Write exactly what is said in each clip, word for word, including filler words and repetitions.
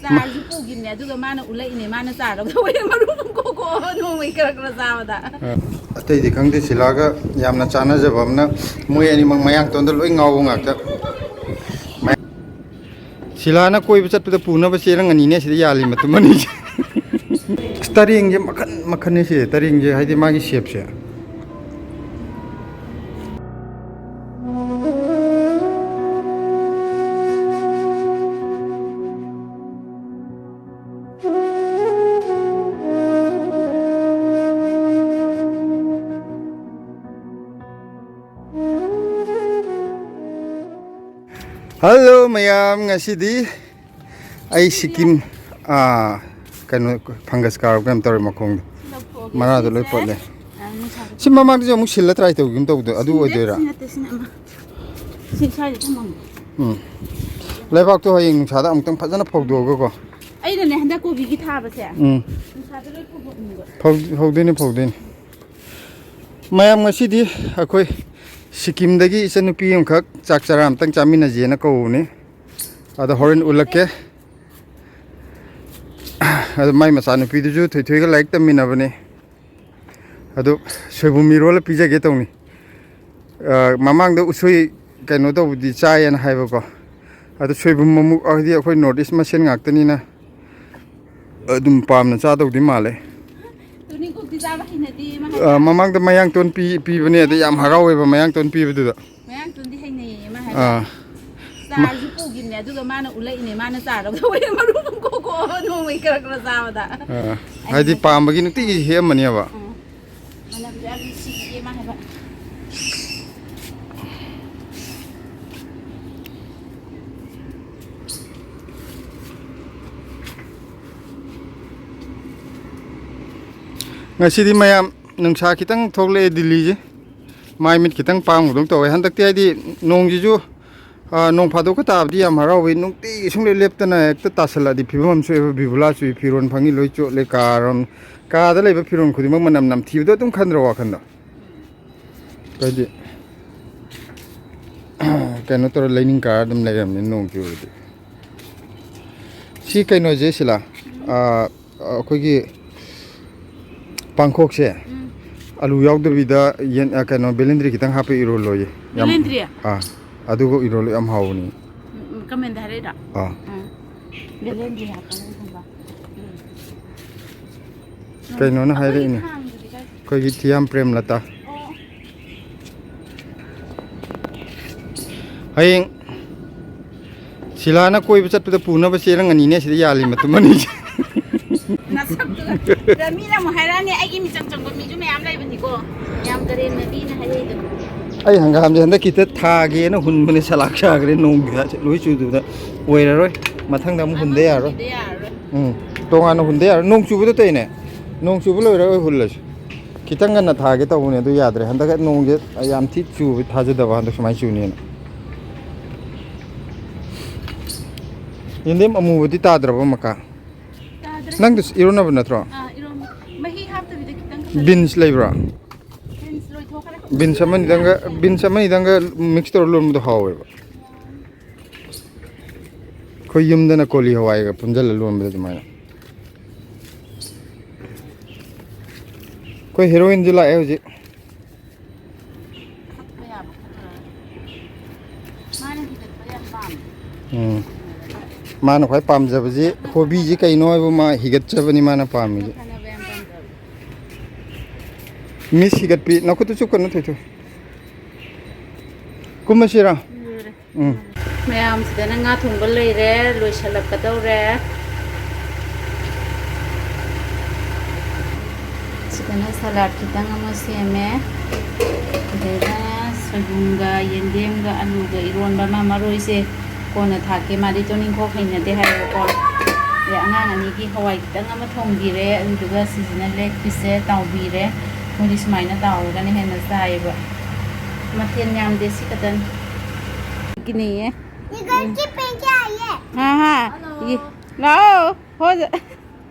ꯆꯥꯔꯁꯨ ꯄꯨꯈꯤꯕꯅꯦ, ꯑꯗꯨꯒ ꯃꯥꯅ ꯎꯠꯂꯛꯏꯅꯦ, ꯃꯥꯅ ꯆꯥꯔꯒ ꯍꯣꯔꯦꯟ ꯃꯔꯨ ꯑꯗꯨꯝ ꯀꯣꯛ ꯀꯣꯛꯑꯒ ꯅꯣꯡꯃꯩ ꯈꯔ ꯈꯔ ꯆꯥꯕꯗ꯫ ꯑ, ꯑꯇꯩꯗꯤ ꯈꯪꯗꯦ, ꯁꯤꯂꯥꯒ ꯌꯥꯝꯅ ꯆꯥꯟꯅꯖꯕ ꯑꯃꯅ ꯃꯣꯏ ꯑꯅꯤꯃꯛ ꯃꯌꯥꯡꯇꯣꯟꯗ ꯂꯣꯏ ꯉꯥꯎꯕ ꯉꯥꯛꯇ꯫ ꯁꯤꯂꯥꯅ ꯀꯣꯏꯕ ꯆꯠꯄꯗ ꯄꯨꯅꯕ ꯆꯦꯔꯪ ꯑꯅꯤꯅꯦ ꯁꯤꯗ ꯌꯥꯜꯂꯤ ꯃꯇꯨꯝ ꯑꯅꯤꯁꯦ꯫ ꯑꯁ, ꯇꯔꯦꯡꯁꯦ ꯃꯈꯟ ꯃꯈꯟꯅꯦ ꯁꯤ꯫ ꯇꯔꯦꯡꯁꯦ ꯍꯥꯏꯗꯤ ꯃꯥꯒꯤ ꯁꯦꯞꯁꯦ꯫ ꯍꯜꯂꯣ ꯃꯌꯥꯝ, ꯉꯁꯤꯗꯤ ꯑꯩ ꯁꯤꯛꯀꯤꯝ, ꯑꯥ, ꯀꯩꯅꯣ, ꯐꯪꯒꯁ ꯀꯥꯔꯕ ꯀꯩꯅꯣ ꯇꯧꯔꯦ ꯃꯈꯣꯡꯗꯣ꯫ ꯃꯔꯥꯗꯣ ꯂꯣꯏ ꯄꯠꯂꯦ꯫ ꯑ, ꯅꯨꯡꯁꯥꯗ ꯁꯤ ꯃꯃꯥꯡꯗꯁꯨ ꯑꯃꯨꯛ ꯁꯤꯜꯂ ꯇ꯭ꯔꯥꯏ ꯇꯧꯈꯤꯕ ꯇꯧꯕꯗꯣ ꯑꯗꯨ ꯑꯣꯏꯗꯣꯏꯔꯥ? ꯁꯤ ꯅꯠꯇꯦ, ꯁꯤꯅ ꯑꯃ꯫ ꯁꯤ ꯁ꯭ꯋꯥꯏꯗ ꯊꯝꯃꯝꯃꯣ꯫ ꯎꯝ꯫ ꯂꯩꯕꯥꯛꯇꯣ ꯍꯌꯦꯡ ꯅꯨꯡꯁꯥꯗ ꯑꯃꯨꯛꯇꯪ ꯐꯖꯅ ꯐꯧꯗꯣꯛꯑꯒꯀꯣ꯫ ꯑꯩꯅꯅꯦ ꯍꯟꯗꯛ ꯀꯣꯕꯤꯒꯤ ꯊꯥꯕꯁꯦ꯫ ꯎꯝ꯫ ꯅꯨꯡꯁꯥꯗ ꯂꯣꯏ ꯐꯧꯗꯣꯛꯅꯤꯡꯕ꯫ ꯐꯧ-, ꯐꯧꯗꯣꯏꯅꯤ, ꯐꯧꯗꯣꯏꯅꯤ꯫ ꯃꯌꯥꯝ, ꯉꯁꯤꯗꯤ ꯑꯩꯈꯣꯏ ꯁꯤꯛꯀꯤꯝꯗꯒꯤ ꯏꯆꯟꯅꯨꯄꯤ ꯑꯃꯈꯛ ꯆꯥꯛ ꯆꯔꯥ ꯑꯃꯇꯪ ꯆꯥꯃꯤꯟꯅꯁꯦꯅ ꯀꯧꯕꯅꯤ꯫ ꯑꯗꯣ ꯍꯣꯔꯦꯟ ꯎꯠꯂꯛꯀꯦ꯫ ꯑꯗꯣ ꯃꯥꯏ ꯃꯆꯥꯅꯨꯄꯤꯗꯨꯁꯨ ꯊꯣꯏꯊꯣꯏꯒ ꯂꯥꯏꯔꯤꯛ ꯇꯝꯃꯤꯟꯅꯕꯅꯤ꯫ ꯑꯗꯨ ꯁꯣꯏꯕꯨꯝ ꯏꯔꯣꯜꯂ ꯄꯤꯖꯒꯦ ꯇꯧꯅꯤ꯫ ꯑ, ꯃꯃꯥꯡꯗ ꯎꯁꯣꯏ ꯀꯩꯅꯣ ꯇꯧꯕꯗꯤ ꯆꯥꯏꯌꯦꯅ ꯍꯥꯏꯕꯀꯣ꯫ ꯑꯗꯨ ꯁꯣꯏꯕꯨꯝ ꯑꯃꯨꯛ, ꯍꯥꯏꯗꯤ ꯑꯩꯈꯣꯏ North East ꯃꯁꯦꯟ ꯉꯥꯛꯇꯅꯤꯅ ꯑꯗꯨꯝ ꯄꯥꯝꯅ ꯆꯥꯗꯧꯗꯤ ꯃꯥꯜꯂꯦ꯫ ꯇꯨꯅꯤꯡꯈꯣꯛꯇꯤ ꯆꯥꯕ ꯍꯩꯅꯗꯦ ꯃꯥ ꯑ, ꯍꯥꯏꯕ꯫ ꯃꯃꯥꯡꯗ ꯃꯌꯥꯡꯇꯣꯟ ꯄꯤ-, ꯄꯤꯕꯅꯦ, ꯑꯗ ꯌꯥꯝ ꯍꯔꯥꯎꯋꯦꯕ ꯃꯌꯥꯡꯇꯣꯟ ꯄꯤꯕꯗꯨꯗ꯫ ꯃꯌꯥꯡꯇꯣꯟꯗꯤ ꯍꯩꯅꯩꯌꯦ ꯃꯥ ꯍꯥꯏꯕ꯫ ꯑꯥ꯫ ꯆꯥꯔꯁꯨ ꯄꯨꯈꯤꯕꯅꯦ, ꯑꯗꯨꯒ ꯃꯥꯅ ꯎꯠꯂꯛꯏꯅꯦ, ꯃꯥꯅ ꯆꯥꯔꯒ ꯍꯣꯔꯦꯟ ꯃꯔꯨ ꯑꯗꯨꯝ ꯀꯣꯛ ꯀꯣꯛꯑꯒ ꯅꯣꯡꯃꯩ ꯈꯔ ꯈꯔ ꯆꯥꯕꯗ꯫ ꯑꯥ꯫ ꯑꯩꯅ ꯍꯥꯏꯗꯤ ꯄꯥꯝꯕꯒꯤ ꯅꯨꯡꯇꯤꯒꯤ ꯍꯦꯛꯑꯝꯃꯅꯦꯕ꯫ ꯎꯝ꯫ ꯃꯅꯝꯁꯨ ꯌꯥꯝ ꯅꯨꯡꯁꯤꯌꯦ ꯃꯥ ꯍꯥꯏꯕ꯫ ꯉꯁꯤꯗꯤ ꯃꯌꯥꯝ ꯅꯨꯡꯁꯥ ꯈꯤꯇꯪ ꯊꯣꯛꯂꯛꯑꯦ ꯗꯤꯜꯂꯤꯁꯦ꯫ ꯃꯥꯏ ꯃꯤꯠ ꯈꯤꯇꯪ ꯄꯥꯡꯕꯗꯧ ꯇꯧꯋꯦ꯫ ꯍꯟꯗꯛꯇꯤ ꯍꯥꯏꯗꯤ ꯅꯣꯡꯁꯤꯁꯨ, ꯑ, ꯅꯣꯡ ꯐꯥꯗꯣꯛꯀ ꯇꯥꯕꯗꯤ ꯌꯥꯝ ꯍꯔꯥꯎꯋꯤ꯫ ꯅꯨꯡꯇꯤꯒꯤ ꯁꯨꯡꯂꯦꯞ ꯂꯦꯞꯇꯅ ꯍꯦꯛꯇ ꯇꯥꯁꯜꯂꯛꯑꯗꯤ ꯐꯤꯕꯝ ꯑꯃ ꯁꯣꯛꯑꯦꯕ꯫ ꯕꯤꯕꯨꯂꯥ ꯆꯨꯏ, ꯐꯤꯔꯣꯟ ꯐꯪꯉꯤ ꯂꯣꯏ ꯆꯣꯠꯂꯦ, ꯀꯥꯔ ꯑꯃ-, ꯀꯥꯗ ꯂꯩꯕ ꯐꯤꯔꯣꯟ ꯈꯨꯗꯤꯡꯃꯛ ꯃꯅꯝ ꯅꯝꯊꯤꯕꯗꯣ ꯑꯗꯨꯝ ꯈꯟꯗ꯭ꯔꯣ ꯋꯥꯈꯟꯗ? ꯍꯥꯏꯗꯤ ꯀꯩꯅꯣ ꯇꯧꯔ ꯂꯩꯅꯤꯡ ꯀꯥꯔ ꯑꯗꯨꯝ ꯂꯩꯔꯝꯅꯤ ꯅꯣꯡ ꯆꯨꯔꯗꯤ꯫ ꯁꯤ ꯀꯩꯅꯣꯁꯦ ꯁꯤꯂꯥ, ꯑꯥ, ꯑꯩꯈꯣꯏꯒꯤ ꯄꯥꯡꯈꯣꯛꯁꯦ, ꯎꯝ꯫ ꯑꯂꯨ ꯌꯥꯎꯗꯕꯤꯗ ꯌꯦꯟ, ꯑ, ꯀꯩꯅꯣ, ꯕꯦꯂꯦꯟꯗ꯭ꯔꯤ ꯈꯤꯇꯪ ꯍꯥꯞꯄ ꯏꯔꯣꯜꯂꯣꯌꯦ꯫ ꯌꯥꯝ, ꯕꯦꯂꯦꯟꯗ꯭ꯔꯤ? ꯑꯥ, ꯑꯗꯨꯒ ꯏꯔꯣꯜꯂꯣ, ꯌꯥꯝ ꯍꯥꯎꯕꯅꯤ꯫ ꯎꯝ, ꯎꯝ, ꯀꯃꯦꯟꯗ ꯍꯥꯏꯔꯛꯏꯔꯣ? ꯑꯥ꯫ ꯎꯝ꯫ ꯕꯦꯂꯦꯟꯗ꯭ꯔꯤ ꯍꯥꯞꯄꯒꯨꯝꯕ꯫ ꯎꯝ꯫ ꯀꯩꯅꯣꯅ ꯑꯩꯈꯣꯏꯒꯤ ꯍꯥꯏꯔꯛꯏꯅꯦ꯫ ꯈꯥꯡꯗꯨꯗꯤ ꯀꯥꯏ-, ꯑꯩꯈꯣꯏꯒꯤ ꯊꯤꯌꯥꯝ ꯄ꯭ꯔꯦꯝꯂꯇꯥ꯫ ꯑꯣ꯫ ꯍꯌꯦꯡ ꯁꯤꯂꯥꯅ ꯀꯣꯏꯕ ꯆꯠꯄꯗ ꯄꯨꯅꯕ ꯆꯦꯔꯪ ꯑꯅꯤꯅꯦ ꯁꯤꯗ ꯌꯥꯜꯂꯤ ꯃꯇꯨꯝ ꯑꯅꯤꯁꯦ꯫ ꯅꯁꯛꯇꯨꯒ꯫ ꯃꯤꯅ ꯑꯃꯨꯛ ꯍꯥꯏꯔꯛꯑꯅꯤ, ꯑꯩꯒꯤ ꯃꯤꯆꯪ ꯆꯪꯕ ꯃꯤꯁꯨ ꯃꯌꯥꯝ ꯂꯩꯕꯅꯤꯀꯣ꯫ ꯌꯥꯝ ꯀꯔꯦꯝꯅꯕꯤꯅ ꯍꯥꯏꯔꯛꯏꯗꯣ꯫ ꯑꯩ ꯍꯪꯒꯥꯝꯁꯦ ꯍꯟꯗꯛ ꯈꯤꯇ ꯊꯥꯒꯦꯅ ꯍꯨꯟꯕꯅꯦ, ꯁꯂꯥꯛ ꯁꯥꯈ꯭ꯔꯦ ꯅꯣꯡꯒꯤ ꯂꯣꯏ ꯆꯨꯗꯕꯗ꯫ ꯑꯣꯏꯔꯔꯣꯏ, ꯃꯊꯪꯗ ꯑꯃꯨꯛ ꯍꯨꯟꯗ ꯑꯃ ꯌꯥꯔꯔꯣꯏ꯫ ꯍꯨꯟꯗ ꯌꯥꯔꯔꯣꯏ꯫ ꯎꯝ, ꯇꯣꯉꯥꯟꯅ ꯍꯨꯟꯗ ꯌꯥꯔꯔꯣꯏ꯫ ꯅꯣꯡ ꯆꯨꯕꯗ ꯇꯧꯔꯤꯅꯦ, ꯅꯣꯡ ꯆꯨꯕ ꯂꯣꯏꯔꯒ ꯍꯨꯜꯂꯁꯤ꯫ ꯈꯤꯇꯪ ꯉꯟꯅ ꯊꯥꯒꯦ ꯇꯧꯕꯅꯦ, ꯑꯗꯨ ꯌꯥꯗ꯭ꯔꯦ꯫ ꯍꯟꯗꯛ ꯅꯣꯡꯁꯦ ꯌꯥꯝ ꯊꯤ ꯆꯨꯕ, ꯊꯥꯖꯗꯕ ꯍꯟꯗꯛ ꯁꯨꯃꯥꯏꯅ ꯆꯨꯅꯦꯅ꯫ ꯌꯦꯟꯗꯦꯝ ꯑꯃꯨꯕꯗꯤ ꯇꯥꯗ꯭ꯔꯕ, ꯃꯀꯥ? ꯇꯥꯗ꯭ꯔꯦ꯫ ꯅꯪꯗꯨ ꯏꯔꯣꯟꯅꯕ ꯅꯠꯇ꯭ꯔꯣ? ꯑꯥ, ꯏꯔꯣꯟꯕ꯫ ꯃꯍꯤ ꯍꯥꯞꯇꯕꯤꯗ ꯈꯤꯇꯪ ꯈꯛꯇ꯫ ꯕꯤꯟꯁ ꯂꯩꯕ꯭ꯔꯣ? ꯕꯤꯟꯁ ꯂꯣꯏꯊꯣꯛꯈ꯭ꯔꯦ꯫ ꯕꯤꯟꯁ ꯑꯃꯅꯤꯗꯪꯒ, ꯕꯤꯟꯁ ꯑꯃꯅꯤꯗꯪꯒ ꯃꯤꯛꯁ ꯇꯧꯔ ꯂꯣꯟꯕꯗꯣ ꯍꯥꯎꯋꯦꯕ꯫ ꯑꯩꯈꯣꯏ ꯌꯨꯝꯗꯅ ꯀꯣꯂꯤ ꯍꯋꯥꯏꯒ ꯄꯨꯟꯁꯤꯜꯂ ꯂꯣꯟꯕꯗꯣ ꯑꯗꯨꯃꯥꯏꯅ꯫ ꯑꯩꯈꯣꯏ ꯍꯦꯔꯣꯏꯟꯁꯨ ꯂꯥꯛꯑꯦ ꯍꯧꯖꯤꯛ꯫ ꯈꯠꯄ ꯌꯥꯕ ꯈꯠꯂꯒ꯫ ꯃꯥꯅ ꯍꯤꯒꯠꯄ ꯌꯥꯝ ꯄꯥꯝꯃꯦ꯫ ꯎꯝ꯫ ꯃꯥꯅ ꯈ꯭ꯋꯥꯏ ꯄꯥꯝꯖꯕꯁꯤ, ꯍꯣꯕꯤꯁꯤ ꯀꯩꯅꯣ ꯍꯥꯏꯕ ꯃꯥ ꯍꯤꯒꯠꯆꯕꯅꯤ ꯃꯥꯅ ꯄꯥꯝꯃꯤꯁꯦ꯫ ꯁꯥꯟꯅꯕ ꯌꯥꯝ ꯄꯥꯝꯖꯕ꯫ ꯃꯤꯁ ꯍꯤꯒꯠꯄꯤ, ꯅꯈꯨꯠꯇꯨ ꯆꯨꯞꯀꯅꯨ ꯊꯣꯏꯊꯣꯏ꯫ ꯀꯨꯝꯃꯁꯤꯔꯥ? ꯂꯣꯏꯔꯦ꯫ ꯎꯝ꯫ ꯃꯌꯥꯝꯁꯤꯗꯅ ꯉꯥ ꯊꯣꯡꯕ ꯂꯩꯔꯦ, ꯂꯣꯏꯁꯤꯜꯂꯛꯀꯗꯧꯔꯦ꯫ ꯁꯤꯗꯅ ꯁꯂꯥꯗ ꯈꯤꯇꯪ ꯑꯃ ꯁꯦꯝꯃꯦ꯫ ꯑꯗꯩꯗ ꯁꯣꯏꯕꯨꯝꯒ ꯌꯦꯟꯗꯦꯝꯒ ꯑꯂꯨꯒ ꯏꯔꯣꯟꯕ ꯑꯃ, ꯃꯔꯣꯏꯁꯦ ꯀꯣꯟꯅ ꯊꯥꯛꯀꯦ, ꯃꯥꯗꯤ ꯇꯣꯅꯤꯡꯈꯣꯛ ꯍꯩꯅꯗꯦ ꯍꯥꯏꯕꯀꯣ꯫ ꯑꯗꯩ ꯑꯉꯥꯡ ꯑꯅꯤꯒꯤ ꯍꯋꯥꯏ ꯈꯤꯇꯪ ꯑꯃ ꯊꯣꯡꯕꯤꯔꯦ, ꯑꯗꯨꯗꯨꯒ ꯁꯤꯁꯤꯅ ꯂꯦꯒ ꯄꯤꯁꯁꯦ ꯇꯥꯎꯕꯤꯔꯦ꯫ ꯃꯣꯏꯗꯤ ꯁꯨꯃꯥꯏꯅ ꯇꯥꯎꯔꯒꯅ ꯍꯦꯟꯅ ꯆꯥꯏꯌꯦꯕ꯫ ꯃꯊꯦꯜ ꯌꯥꯝꯗꯦ, ꯁꯤ ꯈꯛꯇꯅꯤ꯫ ꯀꯤꯅꯤꯌꯦ꯫ ꯏꯒꯜ ꯀꯤ ꯄꯦꯟ ꯀꯌꯥ ꯍꯥꯏꯌꯦ? ꯍꯥ, ꯍꯥ꯫ ꯍꯜꯂꯣ꯫ ꯌꯦ-, ꯂꯥꯛꯑꯣ꯫ ꯍꯣꯏ꯫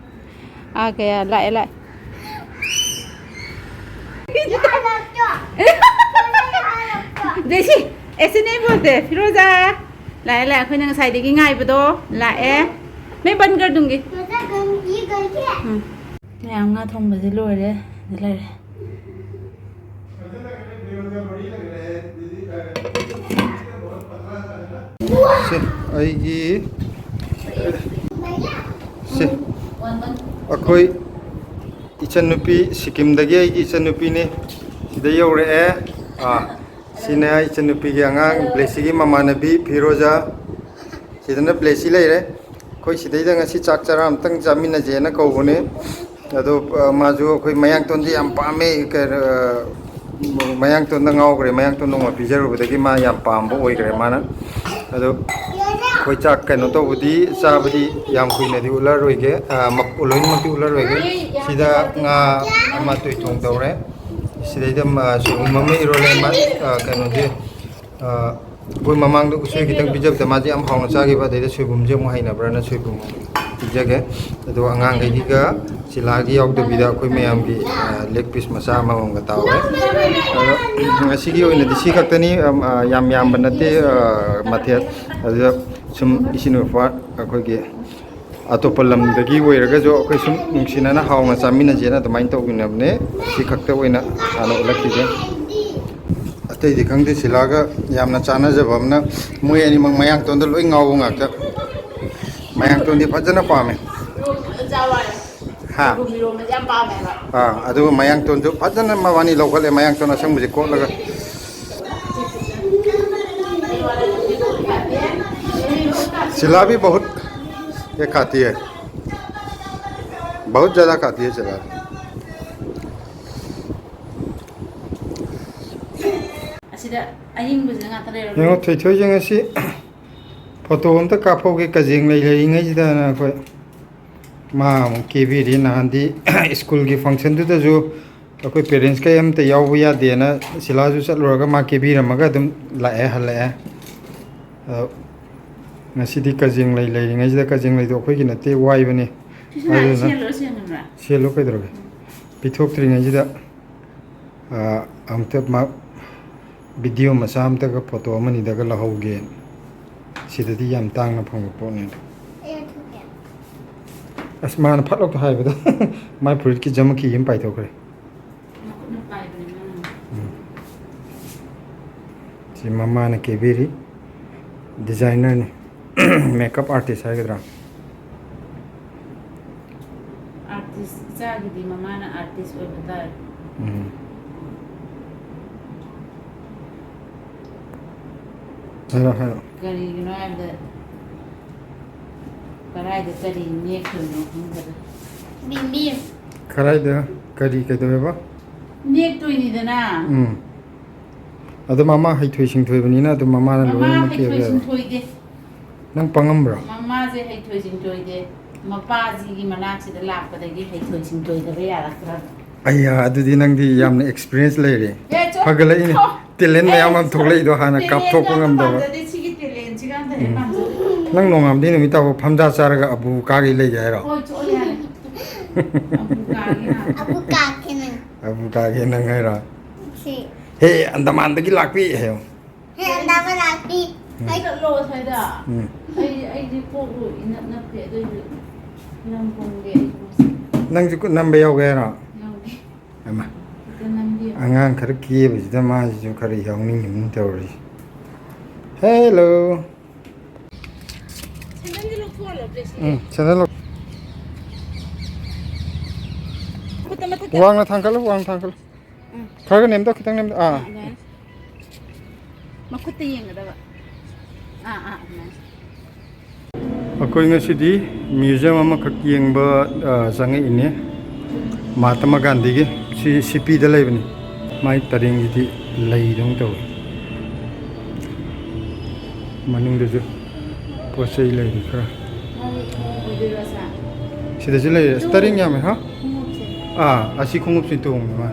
ꯑꯥ, ꯀꯌꯥ? ꯂꯥꯛꯑꯦ, ꯂꯥꯛꯑꯦ꯫ ꯌꯥꯔꯛꯇ꯭ꯔꯣ? ꯌꯥꯔꯛꯇ꯭ꯔꯣ? ꯖꯦꯁꯤ, ꯑꯦꯁꯦ ꯅꯍꯤ ꯕꯣꯜꯇꯦ, ꯐꯤꯔꯣꯖꯥ꯫ ꯂꯥꯛꯑꯦ, ꯂꯥꯛꯑꯦ, ꯑꯩꯈꯣꯏꯅ ꯉꯁꯥꯏꯗꯒꯤ ꯉꯥꯏꯕꯗꯣ ꯂꯥꯛꯑꯦ꯫ मैं बंद कर दूंगी। बेटा, गन, ये गन क्या है? हम्म। ꯃꯌꯥꯝ ꯉꯥ ꯊꯣꯡꯕꯁꯦ ꯂꯣꯏꯔꯦ꯫ ꯁꯤꯗ ꯂꯩꯔꯦ꯫ ꯁꯤ ꯑꯩꯒꯤ, ꯁꯤ ꯑꯩꯈꯣꯏ ꯏꯆꯟꯅꯨꯄꯤ, ꯁꯤꯀꯤꯝꯗꯒꯤ ꯑꯩꯒꯤ ꯏꯆꯟꯅꯨꯄꯤꯅꯤ꯫ ꯁꯤꯗ ꯌꯧꯔꯛꯑꯦ꯫ ꯑꯥ, ꯁꯤꯅ ꯏꯆꯟꯅꯨꯄꯤꯒꯤ ꯑꯉꯥꯡ, ꯕ꯭ꯂꯦꯁꯤꯒꯤ ꯃꯃꯥꯟꯅꯕꯤ ꯐꯤꯔꯣꯖꯥ꯫ ꯁꯤꯗꯅ ꯕ꯭ꯂꯦꯁꯤ ꯂꯩꯔꯦ꯫ ꯑꯩꯈꯣꯏ ꯁꯤꯗꯩꯗ ꯉꯁꯤ ꯆꯥꯛ ꯆꯔꯥ ꯑꯝꯇꯪ ꯆꯥꯃꯤꯟꯅꯁꯦꯅ ꯀꯧꯕꯅꯦ꯫ ꯑꯗꯣ, ꯑ, ꯃꯥꯁꯨ ꯑꯩꯈꯣꯏ ꯃꯌꯥꯡꯇꯣꯟꯗꯤ ꯌꯥꯝ ꯄꯥꯝꯃꯦ꯫ ꯀꯩꯅꯣ, ꯑ, ꯃꯌꯥꯡꯇꯣꯟꯗ ꯉꯥꯎꯈ꯭ꯔꯦ꯫ ꯃꯌꯥꯡꯇꯣꯟ ꯅꯣꯡꯃ ꯄꯤꯖꯔꯨꯕꯗꯒꯤ ꯃꯥ ꯌꯥꯝ ꯄꯥꯝꯕ ꯑꯣꯏꯈ꯭ꯔꯦ ꯃꯥꯅ꯫ ꯑꯗꯣ ꯑꯩꯈꯣꯏ ꯆꯥꯛ ꯀꯩꯅꯣ ꯇꯧꯕꯗꯤ, ꯆꯥꯕꯗꯤ ꯌꯥꯝ ꯀꯨꯏꯅꯗꯤ ꯎꯠꯂꯔꯣꯏꯒꯦ, ꯑ, ꯃꯛ-, ꯂꯣꯏꯅꯃꯛꯇꯤ ꯎꯠꯂꯔꯣꯏꯒꯦ꯫ ꯁꯤꯗ ꯉꯥ ꯑꯃ ꯇꯣꯏꯊꯣꯡ ꯇꯧꯔꯦ꯫ ꯁꯤꯗꯩꯗ, ꯑ, ꯁꯣꯏꯕꯨꯝ ꯑꯃ ꯏꯔꯣꯜꯂꯦ꯫ ꯃꯥ, ꯑ, ꯀꯩꯅꯣꯗꯤ, ꯑ, ꯑꯩꯈꯣꯏ ꯃꯃꯥꯡꯗ ꯎꯁꯣꯏ ꯈꯤꯇꯪ ꯄꯤꯖꯕꯗ ꯃꯥꯁꯦ ꯌꯥꯝ ꯍꯥꯎꯅ ꯆꯥꯈꯤꯕ꯫ ꯑꯗꯩꯗ ꯁꯣꯏꯕꯨꯝꯁꯦ ꯑꯃꯨꯛ ꯍꯩꯅꯕ꯭ꯔꯅ ꯁꯣꯏꯕꯨꯝ ꯄꯤꯖꯒꯦ꯫ ꯑꯗꯣ ꯑꯉꯥꯡꯈꯩꯒꯤꯒ ꯁꯤꯂꯥꯒꯤ ꯌꯥꯎꯗꯕꯤꯗ ꯑꯩꯈꯣꯏ ꯃꯌꯥꯝꯒꯤ, ꯑ, ꯂꯦꯒ ꯄꯤꯁ ꯃꯆꯥ ꯑꯃꯃꯝꯒ ꯇꯥꯎꯔꯦ꯫ ꯑꯗꯣ ꯉꯁꯤꯒꯤ ꯑꯣꯏꯅꯗꯤ ꯁꯤ ꯈꯛꯇꯅꯤ, ꯑꯝ, ꯑ, ꯌꯥꯝ ꯌꯥꯝꯕ ꯅꯠꯇꯦ, ꯑ, ꯃꯊꯦꯜ꯫ ꯑꯗꯨꯗ ꯁꯨꯝ ꯏꯆꯤꯟ ꯏꯅꯥꯎꯄꯥ ꯑꯩꯈꯣꯏꯒꯤ ꯑꯇꯣꯞꯄ ꯂꯝꯗꯒꯤ ꯑꯣꯏꯔꯒꯁꯨ ꯑꯩꯈꯣꯏ ꯁꯨꯝ ꯅꯨꯡꯁꯤꯅꯅ ꯍꯥꯎꯅ ꯆꯥꯃꯤꯟꯅꯁꯦꯅ ꯑꯗꯨꯃꯥꯏꯅ ꯇꯧꯃꯤꯟꯅꯕꯅꯦ꯫ ꯁꯤ ꯈꯛꯇ ꯑꯣꯏꯅ ꯍꯥꯟꯅ ꯎꯠꯂꯛꯈꯤꯒꯦ꯫ ꯑꯇꯩꯗꯤ ꯈꯪꯗꯦ, ꯁꯤꯂꯥꯒ ꯌꯥꯝꯅ ꯆꯥꯟꯅꯖꯕ ꯑꯃꯅ ꯃꯣꯏ ꯑꯅꯤꯃꯛ ꯃꯌꯥꯡꯇꯣꯟꯗ ꯂꯣꯏ ꯉꯥꯎꯕ ꯉꯥꯛꯇ꯫ ꯃꯌꯥꯡꯇꯣꯟꯗꯤ ꯐꯖꯅ ꯄꯥꯝꯃꯦ꯫ ꯍꯥ? ꯁꯣꯏꯕꯨꯝ ꯏꯔꯣꯝꯕꯁꯦ ꯌꯥꯝ ꯄꯥꯝꯃꯦꯕ꯫ ꯑꯥ, ꯑꯗꯨꯒ ꯃꯌꯥꯡꯇꯣꯟꯁꯨ ꯐꯖꯅ ꯃꯕꯥꯅꯤ ꯂꯧꯈꯠꯂꯦ, ꯃꯌꯥꯡꯇꯣꯟ ꯑꯁꯪꯕꯁꯦ ꯀꯣꯠꯂꯒ꯫ सिला भी बहुत ये खाती है, बहुत ज़्यादा खाती है सिला। ꯑꯁꯤꯗ ꯑꯍꯤꯡꯕꯁꯤꯗ ꯉꯥꯛꯇ ꯂꯩꯔꯝꯃꯦ꯫ ꯌꯦꯡꯉꯣ, ꯊꯣꯏꯊꯣꯏꯁꯦ ꯉꯁꯤ ꯐꯣꯇꯣ ꯑꯝꯇ ꯀꯥꯞꯍꯧꯒꯦ, ꯀꯖꯦꯡ ꯂꯩ ꯂꯩꯔꯤꯉꯩꯁꯤꯗꯅ ꯑꯩꯈꯣꯏ ꯃꯥ ꯑꯃꯨꯛ ꯀꯦꯕꯤꯔꯤ꯫ ꯅꯍꯥꯟꯗꯤ ꯁ꯭ꯀꯨꯜꯒꯤ ꯐꯪꯁꯟꯗꯨꯗꯁꯨ ꯑꯩꯈꯣꯏ ꯄꯦꯔꯦꯟꯁ ꯀꯩ ꯑꯝꯇ ꯌꯥꯎꯕ ꯌꯥꯗꯦꯅ ꯁꯤꯂꯥꯁꯨ ꯆꯠꯂꯨꯔꯒ ꯃꯥ ꯀꯦꯕꯤꯔꯝꯃꯒ ꯑꯗꯨꯝ ꯂꯥꯛꯑꯦ, ꯍꯜꯂꯛꯑꯦ꯫ ꯑꯗꯣ ꯉꯁꯤꯗꯤ ꯀꯖꯦꯡ ꯂꯩ ꯂꯩꯔꯤꯉꯩꯁꯤꯗ, ꯀꯖꯦꯡ ꯂꯩꯗꯣ ꯑꯩꯈꯣꯏꯒꯤ ꯅꯠꯇꯦ, ꯋꯥꯏꯕꯅꯦ꯫ ꯁꯤꯁꯤꯅ ꯑꯗꯨꯅ ꯁꯦꯜꯂꯨꯔ ꯁꯦꯡꯉꯕ꯭ꯔꯥ? ꯁꯦꯜꯂꯨ ꯀꯩꯗꯧꯔꯒꯦ? ꯄꯤꯊꯣꯛꯇ꯭ꯔꯤꯉꯩꯁꯤꯗ, ꯑ, ꯑꯃꯨꯛꯇ ꯃꯥ ꯚꯤꯗꯤꯑꯣ ꯃꯆꯥ ꯑꯝꯇꯒ, ꯐꯣꯇꯣ ꯑꯃꯅꯤꯗꯒ ꯂꯧꯍꯧꯒꯦ꯫ ꯁꯤꯗꯗꯤ ꯌꯥꯝ ꯇꯥꯡꯅ ꯐꯪꯕ ꯄꯣꯠꯅꯦ꯫ ꯑꯩ ꯊꯣꯛꯀꯦ꯫ ꯑꯁ, ꯃꯥꯅ ꯐꯠ ꯂꯥꯎꯇ ꯍꯥꯏꯕꯗꯣ ꯃꯥꯏ ꯐꯨꯔꯤꯠꯀꯤ ꯖꯃꯈꯤ ꯑꯃ ꯄꯥꯏꯊꯣꯛꯈ꯭ꯔꯦ꯫ ꯁꯤ ꯃꯃꯥꯅ ꯀꯦꯕꯤꯔꯤ꯫ ꯗꯤꯖꯥꯏꯅꯔꯅꯤ꯫ ꯃꯦꯀꯞ ꯑꯥꯔꯇꯤꯁ ꯍꯥꯏꯒꯗ꯭ꯔꯥ? ꯑꯥꯔꯇꯤꯁ, ꯏꯆꯥꯒꯤꯗꯤ ꯃꯃꯥꯅ ꯑꯥꯔꯇꯤꯁ ꯑꯣꯏꯕ ꯇꯥꯔꯦ꯫ ꯎꯝ꯫ ꯍꯥꯏꯔꯣ, ꯍꯥꯏꯔꯣ꯫ ꯀꯔꯤꯒꯤꯅꯣ ꯍꯥꯏꯕꯗ, ꯀꯗꯥꯏꯗ ꯀꯔꯤ ꯅꯦꯛꯇꯣꯏꯅꯣ ꯈꯪꯗꯕ꯫ ꯕꯤꯝꯕꯤꯝ꯫ ꯀꯗꯥꯏꯗ ꯀꯔꯤ ꯀꯩꯗꯧꯋꯦꯕ? ꯅꯦꯛꯇꯣꯏꯅꯤꯗꯅ꯫ ꯎꯝ꯫ ꯑꯗꯣ ꯃꯃꯥ ꯍꯩꯊꯣꯏ ꯁꯤꯡꯊꯣꯏꯕꯅꯤꯅ ꯑꯗꯨꯝ ꯃꯃꯥꯅ ꯃꯃꯥ ꯂꯣꯏꯅꯃꯛ ꯍꯩꯊꯣꯏ ꯀꯦꯕ ꯌꯥꯏꯕ꯫ ꯁꯤꯡꯊꯣꯏꯗꯦ꯫ ꯅꯪ ꯄꯪꯉꯝꯕ꯭ꯔꯣ? ꯃꯃꯥꯁꯦ ꯍꯩꯊꯣꯏ ꯁꯤꯡꯊꯣꯏꯗꯦ꯫ ꯃꯄꯥꯁꯤꯒꯤ ꯃꯅꯥꯛꯁꯤꯗ ꯂꯥꯛꯄꯗꯒꯤ ꯍꯩꯊꯣꯏ ꯁꯤꯡꯊꯣꯏꯗꯕ ꯌꯥꯔꯛꯇ꯭ꯔꯕ꯫ ꯑꯩꯌꯥ, ꯑꯗꯨꯗꯤ ꯅꯪꯗꯤ ꯌꯥꯝꯅ ꯑꯦꯛꯁꯄꯤꯔꯤꯌꯦꯟꯁ ꯂꯩꯔꯦ꯫ ꯑꯦ, ꯆꯣ-, ꯐꯒꯠꯂꯛꯏꯅꯦ꯫ ꯆꯣ-, ꯇꯦꯂꯦꯟ ꯃꯌꯥꯝ ꯑꯃ ꯊꯣꯛꯂꯛꯏꯗꯣ ꯍꯥꯟꯅ ꯇꯦꯂꯦꯟꯁꯦ ꯀꯥꯞꯊꯣꯛꯄ ꯑꯝꯇ ꯉꯝꯗꯕ꯫ ꯄꯥꯝꯖꯗꯦ, ꯁꯤꯒꯤ ꯇꯦꯂꯦꯟꯁꯤꯒ ꯑꯝꯇ ꯍꯦꯛ ꯎꯝ꯫ ꯄꯥꯝꯖꯗꯦ꯫ ꯅꯪ ꯅꯣꯡꯉꯥꯟꯕꯗꯩ ꯅꯨꯃꯤꯠ ꯇꯥꯕ ꯐꯝꯖꯥ ꯆꯥꯔꯒ ꯑꯕꯨ ꯀꯥꯒꯤ ꯂꯩꯒꯦ ꯍꯥꯏꯔꯣ? ꯍꯣꯏ, ꯆꯣ-, ꯌꯥꯔꯦ꯫ ꯑꯕꯨ ꯀꯥꯒꯦ ꯍꯥꯏꯔꯣ? ꯑꯕꯨ ꯀꯥꯒꯦ ꯅꯪ꯫ ꯑꯕꯨ ꯀꯥꯒꯦ ꯅꯪ ꯍꯥꯏꯔꯣ? ꯁꯤ꯫ ꯍꯦ, ꯑꯟꯗꯃꯥꯟꯗꯒꯤ ꯂꯥꯛꯄꯤ ꯍꯥꯏꯌꯣ꯫ ꯍꯦ, ꯑꯟꯗꯃꯥꯟ ꯂꯥꯛꯄꯤ꯫ ꯎꯝ꯫ ꯍꯥꯏ꯫ ꯆꯠꯂꯣ ꯑꯁ꯭ꯋꯥꯏꯗ꯫ ꯎꯝ꯫ ꯑꯩ, ꯑꯩꯗꯤ ꯀꯣꯛ ꯂꯣꯏ ꯏꯅꯞ ꯅꯞꯄꯦ, ꯑꯗꯨꯏꯁꯨ ꯅꯝ ꯀꯨꯝꯒꯦ ꯑꯩꯁꯨ ꯉꯁꯤ꯫ ꯅꯪꯁꯨ ꯅꯝꯕ ꯌꯥꯎꯒꯦ ꯍꯥꯏꯔꯣ? ꯌꯥꯎꯒꯦ꯫ ꯍꯩꯃꯥ꯫ ꯈꯤꯇ ꯅꯝꯕꯤꯌꯨ꯫ ꯑꯉꯥꯡ ꯈꯔ ꯀꯦꯕꯁꯤꯗ ꯃꯥꯁꯤꯁꯨ ꯈꯔ ꯌꯥꯎꯅꯤꯡꯉꯤꯕꯅꯤ ꯇꯧꯔꯤꯁꯦ꯫ ꯍꯦꯜꯂꯣ꯫ ꯁꯦꯟꯗꯜꯁꯦ ꯂꯧꯊꯣꯛꯍꯜꯂꯣ, ꯕ꯭ꯂꯦꯁꯤꯡꯁꯦ꯫ ꯎꯝ, ꯁꯦꯟꯗꯜ ꯂꯧ-, ꯈꯨꯠꯇ ꯃꯊꯛꯇ꯫ ꯋꯥꯡꯅ ꯊꯥꯡꯒꯠꯂꯨ, ꯋꯥꯡꯅ ꯊꯥꯡꯒꯠꯂꯨ꯫ ꯎꯝ꯫ ꯈꯔꯒ ꯅꯦꯝꯗꯧ, ꯈꯤꯇꯪ ꯅꯦꯝꯗꯧ꯫ ꯑꯥ꯫ ꯑꯥ, ꯑꯗꯨꯃꯥꯏꯅ꯫ ꯃꯈꯨꯠꯇ ꯌꯦꯡꯒꯗꯕ꯫ ꯑꯥ, ꯑꯥ, ꯑꯗꯨꯃꯥꯏꯅ꯫ ꯑꯩꯈꯣꯏ ꯉꯁꯤꯗꯤ ꯃ꯭ꯌꯨꯖꯤꯌꯝ ꯑꯃꯈꯛ ꯌꯦꯡꯕ, ꯑ, ꯆꯪꯉꯛꯏꯅꯦ꯫ ꯃꯍꯥꯇꯃꯥ ꯒꯥꯟꯙꯤꯒꯤ꯫ ꯁꯤ ꯁꯤꯄꯤꯗ ꯂꯩꯕꯅꯤ꯫ ꯃꯥꯏ ꯇꯔꯦꯡꯁꯤꯗꯤ ꯂꯩꯗꯧꯅ ꯇꯧꯋꯤ꯫ ꯃꯅꯨꯡꯗꯁꯨ ꯄꯣꯠ ꯆꯩ ꯂꯩꯔꯤ ꯈꯔ꯫ ꯁꯤꯗꯁꯨ ꯂꯩꯔꯦ꯫ ꯑꯁ, ꯇꯔꯦꯡ ꯌꯥꯝꯃꯦ, ꯍꯥ? ꯑꯥ, ꯑꯁꯤ ꯈꯣꯡꯎꯞꯁꯤ ꯇꯣꯡꯉꯦ ꯃꯥ꯫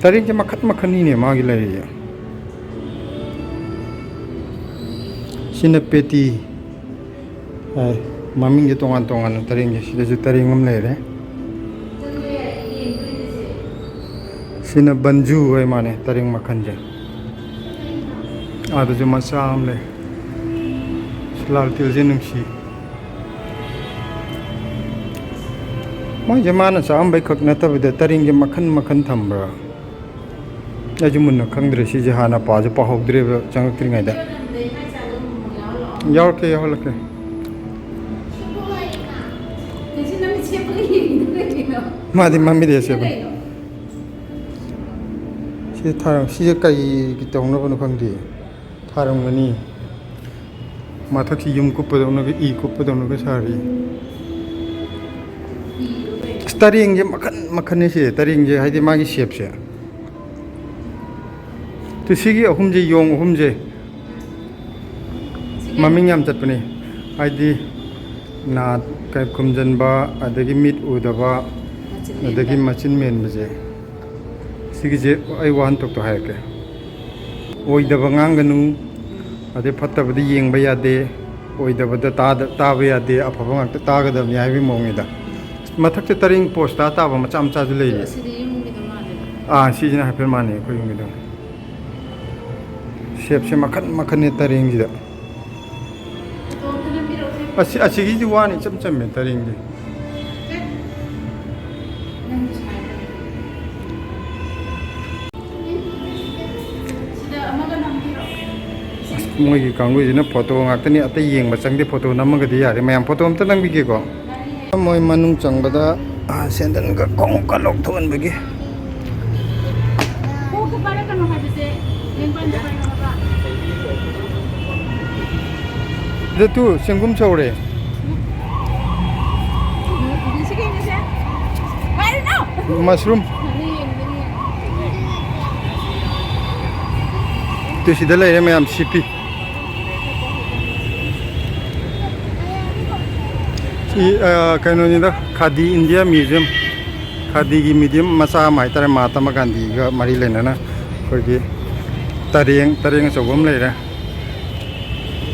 ꯇꯔꯦꯡꯁꯦ ꯃꯈꯟ ꯃꯈꯟꯅꯤꯅꯦ ꯃꯥꯒꯤ ꯂꯩꯔꯤꯁꯦ꯫ ꯁꯤꯅ ꯄꯦꯇꯤ ꯍꯥꯏ꯫ ꯃꯃꯤꯡꯁꯦ ꯇꯣꯉꯥꯟ ꯇꯣꯉꯥꯟꯅ ꯇꯔꯦꯡꯁꯦ꯫ ꯁꯤꯗꯁꯨ ꯇꯔꯦꯡ ꯑꯃ ꯂꯩꯔꯦ꯫ ꯁꯤꯅ ꯕꯟꯖꯨ ꯍꯥꯏ ꯃꯥꯅꯦ, ꯇꯔꯦꯡ ꯃꯈꯜꯁꯦ꯫ ꯑꯥꯗꯁꯨ ꯃꯆꯥ ꯑꯃ ꯂꯩ꯫ ꯂꯥꯜ ꯇꯤꯜꯁꯦ ꯅꯨꯡꯁꯤ꯫ ꯃꯣꯏꯁꯦ ꯃꯥꯅ ꯆꯥꯔꯝꯕꯩ ꯈꯛ ꯅꯠꯇꯕꯤꯗ ꯇꯔꯦꯡꯁꯦ ꯃꯈꯟ ꯃꯈꯟ ꯊꯝꯕ꯭ꯔꯥ? ꯑꯩꯁꯨ ꯃꯨꯟꯅ ꯈꯪꯗ꯭ꯔꯦ꯫ ꯁꯤꯁꯦ ꯍꯥꯟꯅ ꯄꯥꯁꯦ ꯄꯥꯍꯧꯗ꯭ꯔꯦꯕ ꯆꯪꯉꯛꯇ꯭ꯔꯤꯉꯩꯗ꯫ ꯌꯥꯎꯔꯛꯀꯦ, ꯌꯥꯎꯍꯜꯂꯛꯀꯦ꯫ ꯃꯥꯗꯤ ꯃꯃꯤꯗꯤ ꯁꯦꯝꯕ꯫ ꯁꯤ ꯊꯥꯔꯝ-, ꯁꯤꯁꯦ ꯀꯩꯒꯤ ꯇꯧꯅꯕꯅꯣ ꯈꯪꯗꯦ꯫ ꯊꯥꯔꯝꯒꯅꯤ꯫ ꯃꯊꯛꯁꯤ ꯌꯨꯝ ꯀꯨꯞꯄꯗꯧꯅꯒ, ꯏ ꯀꯨꯞꯄꯗꯧꯅꯒ ꯁꯥꯔꯤ꯫ ꯑꯁ, ꯇꯔꯦꯡꯁꯦ ꯃꯈꯟ ꯃꯈꯟꯅꯦ ꯁꯤ꯫ ꯇꯔꯦꯡꯁꯦ ꯍꯥꯏꯗꯤ ꯃꯥꯒꯤ ꯁꯦꯞꯁꯦ꯫ ꯇꯨ ꯁꯤꯒꯤ ꯑꯍꯨꯝꯁꯦ, ꯌꯣꯡ ꯑꯍꯨꯝꯁꯦ ꯃꯃꯤꯡ ꯌꯥꯝ ꯆꯠꯄꯅꯤ꯫ ꯍꯥꯏꯗꯤ ꯅꯥ ꯀꯩ ꯈꯨꯝꯖꯤꯟꯕ, ꯑꯗꯒꯤ ꯃꯤꯠ ꯎꯗꯕ, ꯃꯆꯤꯟ ꯑꯗꯒꯤ ꯃꯦꯟꯕ꯫ ꯃꯆꯤꯟ ꯃꯦꯟꯕꯁꯦ꯫ ꯁꯤꯒꯤꯁꯦ ꯑꯩ ꯋꯥꯍꯟꯊꯣꯛꯇꯣ ꯍꯥꯏꯔꯛꯀꯦ꯫ ꯑꯣꯏꯗꯕ ꯉꯥꯡꯒꯅꯨ, ꯑꯗꯩ ꯐꯠꯇꯕꯗ ꯌꯦꯡꯕ ꯌꯥꯗꯦ, ꯑꯣꯏꯗꯕꯗ ꯇꯥꯗ-, ꯇꯥꯕ ꯌꯥꯗꯦ, ꯑꯐꯕ ꯉꯥꯛꯇ ꯇꯥꯒꯗꯕꯅꯤ ꯍꯥꯏꯕꯒꯤ ꯃꯑꯣꯡꯅꯤꯗ꯫ ꯃꯊꯛꯇ ꯇꯔꯦꯡ ꯄꯣꯁ ꯇꯥ ꯇꯥꯕ ꯃꯆꯥ ꯃꯆꯥꯁꯨ ꯂꯩꯔꯤ꯫ ꯑꯁꯤꯗꯤ ꯌꯨꯝꯒꯤꯗꯣ ꯃꯥꯜꯂꯦ꯫ ꯑꯥ, ꯁꯤꯁꯤꯅ ꯍꯥꯏꯐꯦꯠ ꯃꯥꯟꯅꯩ ꯑꯩꯈꯣꯏ ꯌꯨꯝꯒꯤꯗꯣ꯫ ꯁꯦꯞꯁꯦ ꯃꯈꯟ ꯃꯈꯟꯅꯦ ꯇꯔꯦꯡꯁꯤꯗ꯫ ꯑꯁꯤ, ꯑꯁꯤꯒꯤꯗꯤ ꯋꯥꯅꯤ, ꯏꯆꯝ ꯆꯝꯃꯦ ꯇꯔꯦꯡꯗꯤ꯫ ꯑꯁ, ꯃꯣꯏꯒꯤ ꯀꯥꯡꯕꯨꯁꯤꯅ ꯐꯣꯇꯣ ꯉꯥꯛꯇꯅꯤ, ꯑꯇꯩ ꯌꯦꯡꯕ ꯆꯪꯗꯦ꯫ ꯐꯣꯇꯣ ꯅꯝꯃꯒꯗꯤ ꯌꯥꯔꯦ꯫ ꯃꯌꯥꯝ ꯐꯣꯇꯣ ꯑꯝꯇ ꯅꯝꯕꯤꯒꯦꯀꯣ꯫ ꯃꯣꯏ ꯃꯅꯨꯡ ꯆꯪꯕꯗ, ꯑ, ꯁꯦꯟꯗꯟꯒ ꯈꯣꯡꯎꯞꯀ ꯂꯧꯊꯣꯛꯍꯟꯕꯒꯤ꯫ ꯈꯣꯡꯎꯞꯇ ꯄꯥꯏꯔꯛꯀꯅꯨ ꯍꯥꯏꯕꯁꯦ ꯂꯦꯡꯕꯟꯗ ꯄꯥꯏꯔꯛꯑꯣ ꯍꯥꯏꯕ꯫ ꯁꯤꯗ ꯇꯨ ꯆꯦꯡꯒꯨꯝ ꯁꯧꯔꯦ꯫ ꯁꯤ ꯀꯩꯅꯣꯁꯦ? ꯄꯥꯏꯔꯨꯅꯨ! ꯃꯁꯔꯨꯝ꯫ ꯇꯨ ꯁꯤꯗ ꯂꯩꯔꯦ ꯃꯌꯥꯝ, ꯁꯤꯄꯤ꯫ ꯁꯤ, ꯑ, ꯀꯩꯅꯣꯅꯤꯗ, ꯈꯥꯗꯤ ꯏꯟꯗꯤꯌꯥ ꯃ꯭ꯌꯨꯖꯤꯌꯝ, ꯈꯥꯗꯤꯒꯤ ꯃ꯭ꯌꯨꯖꯤꯌꯝ ꯃꯆꯥ ꯑꯃ ꯍꯥꯏꯇꯥꯔꯦ, ꯃꯍꯥꯇꯃꯥ ꯒꯥꯟꯙꯤꯒ ꯃꯔꯤ ꯂꯩꯅꯅ ꯑꯩꯈꯣꯏꯒꯤ ꯇꯔꯦꯡ, ꯇꯔꯦꯡ ꯑꯆꯧꯕ ꯑꯃ ꯂꯩꯔꯦ꯫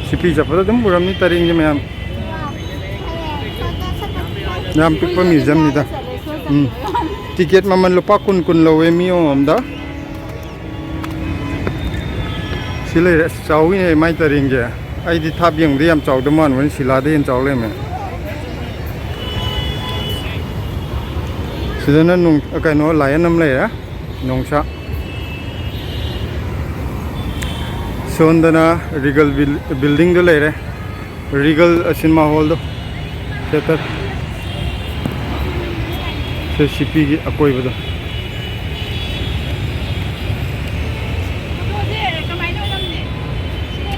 ꯁꯤꯄꯤ ꯆꯠꯄꯗ ꯑꯗꯨꯝ ꯎꯔꯝꯅꯤ ꯇꯔꯦꯡꯁꯦ ꯃꯌꯥꯝ꯫ ꯌꯥꯝ ꯄꯤꯛꯄ ꯃ꯭ꯌꯨꯖꯤꯌꯝꯅꯤꯗ꯫ ꯎꯝ꯫ ꯇꯤꯀꯦꯠ ꯃꯃꯜ ꯂꯨꯄꯥ ꯀꯨꯟ ꯀꯨꯟ ꯂꯧꯋꯦ ꯃꯤ ꯑꯃꯃꯝꯗ꯫ ꯁꯤ ꯂꯩꯔꯦ꯫ ꯑꯁ, ꯆꯥꯎꯋꯤꯅꯦ ꯃꯥꯏ ꯇꯔꯦꯡꯁꯦ꯫ ꯑꯩꯗꯤ ꯊꯥꯞ ꯌꯦꯡꯕꯗ ꯌꯥꯝ ꯆꯥꯎꯗ ꯃꯥꯟꯕꯅꯤ, ꯁꯤꯂꯥꯗ ꯍꯦꯟꯅ ꯆꯥꯎ ꯂꯩꯔꯝꯃꯦ꯫ ꯁꯤꯗꯅ ꯅꯨꯡ-, ꯀꯩꯅꯣ, ꯂꯥꯏꯌꯟ ꯑꯃ ꯂꯩꯔꯦ, ꯅꯣꯡꯁꯥ꯫ ꯁꯣꯝꯗꯅ ꯔꯤꯒꯜ ꯕꯤꯜ-, ꯕꯤꯜꯗꯤꯡꯗꯣ ꯂꯩꯔꯦ, ꯔꯤꯒꯜ ꯁꯤꯅꯦꯃꯥ ꯍꯣꯜꯗꯣ, ꯊꯤꯌꯦꯇꯔ, ꯁꯤ ꯁꯤ ꯄꯤꯒꯤ ꯑꯀꯣꯏꯕꯗꯣ꯫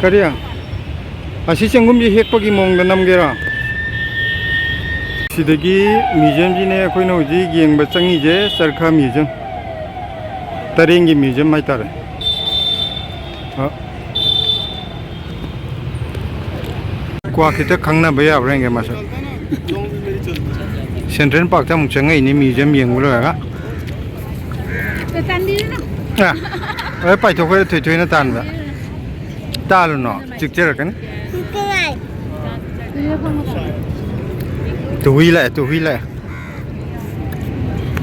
ꯀꯔꯤ? ꯑꯁꯤ ꯆꯦꯡꯒꯨꯝꯁꯤ ꯍꯦꯛꯄꯒꯤ ꯃꯑꯣꯡꯗ ꯅꯝꯒꯦꯔꯥ? ꯁꯤꯗꯒꯤ ꯃ꯭ꯌꯨꯖꯤꯌꯝꯁꯤꯅꯦ ꯑꯩꯈꯣꯏꯅ ꯍꯧꯖꯤꯛ ꯌꯦꯡꯕ ꯆꯪꯉꯤꯁꯦ, ꯆꯔꯈꯥ ꯃ꯭ꯌꯨꯖꯤꯌꯝ, ꯇꯔꯦꯡꯒꯤ ꯃ꯭ꯌꯨꯖꯤꯌꯝ ꯍꯥꯏꯇꯥꯔꯦ꯫ ꯑ, ꯀ꯭ꯋꯥ ꯈꯤꯇ ꯈꯪꯅꯕ ꯌꯥꯕ꯭ꯔꯥ ꯌꯦꯡꯒꯦ ꯃꯥꯁꯦ꯫ ꯁꯦꯟꯇ꯭ꯔꯦꯜ ꯄꯥꯔꯛꯇ ꯑꯃꯨꯛ ꯆꯪꯉꯛꯏꯅꯤ ꯃ꯭ꯌꯨꯖꯤꯌꯝ ꯌꯦꯡꯕ ꯂꯣꯏꯔꯒ꯫ ꯑ, ꯂꯣꯏ ꯄꯥꯏꯊꯣꯛꯈ꯭ꯔꯦ ꯊꯣꯏꯊꯣꯏꯅ ꯇꯥꯟꯕ꯫ ꯇꯥꯜꯂꯨꯅꯣ, ꯆꯤꯛꯆꯔꯛꯀꯅꯤ꯫ ꯇꯨꯍꯨꯏ ꯂꯥꯛꯑꯦ, ꯇꯨꯍꯨꯏ ꯂꯥꯛꯑꯦ꯫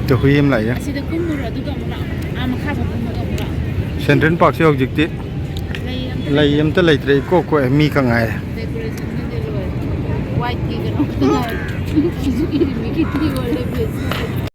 ꯇꯨꯍꯨꯏ ꯑꯃ ꯂꯥꯛꯑꯦ꯫ ꯑꯁꯤꯗ ꯀꯨꯝꯃꯨꯔꯣ, ꯑꯗꯨꯒ ꯑꯃꯨꯛ ꯂꯥꯛꯑꯣ꯫ ꯑꯥ ꯃꯈꯥꯗ ꯀꯨꯝꯃꯒ ꯑꯃꯨꯛ ꯂꯥꯛꯑꯣ꯫ ꯁꯦꯟꯇ꯭ꯔꯦꯜ ꯄꯥꯔꯛꯁꯦ ꯍꯧꯖꯤꯛꯇꯤ ꯂꯩ ꯑꯝꯇ ꯂꯩ ꯂꯩꯇ꯭ꯔꯦ꯫ ꯑꯝꯇ ꯂꯩꯇ꯭ꯔꯦ, ꯏꯀꯣꯛ ꯀꯣꯛꯑꯦ, ꯃꯤ ꯈꯛ ꯉꯥꯏꯔꯦ꯫ ꯗꯦꯀꯣꯔꯦꯁꯟꯒꯤꯗꯤ ꯂꯣꯏꯔꯦ꯫ ꯋꯥꯏꯠꯀꯤ ꯀꯩꯅꯣ ꯈꯛꯇ ꯉꯥꯏꯔꯦ꯫ ꯁꯤꯖꯨꯀꯤꯗꯤ ꯃꯤꯒꯤ ꯇꯤ ꯑꯣꯏꯔꯦ, ꯕ꯭ꯂꯦꯁꯤꯡꯁꯦ꯫